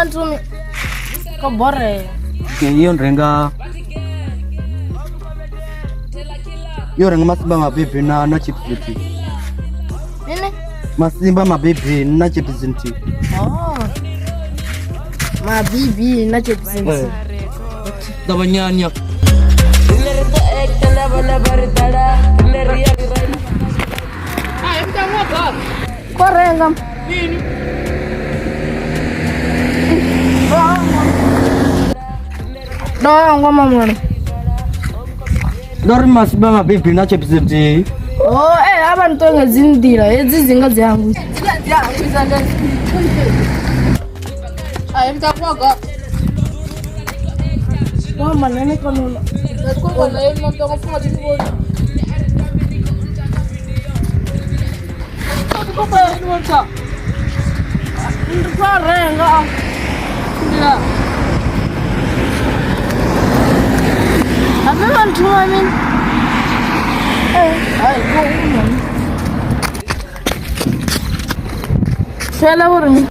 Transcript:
Vha ntumi. Ko borea. Iyo renga yo renga masimba mabibi na chips nthihi. Mini? Masimba mabibi na chips nthihi. Oh. Mabibi na chips nthihi. Ṱavhanyani. Ko renga. Ndo hangwa mamwana. Ndo ri masimba mabibi na chips nthihi. Oh, eh, avha nto nga dzi nḓila hedzi dzi nga dzi hangwisa. Wa manene kanona. Ndi khou renga. Habe vha nthuma mini? Eh, hai, ko uma. Fela gore mi.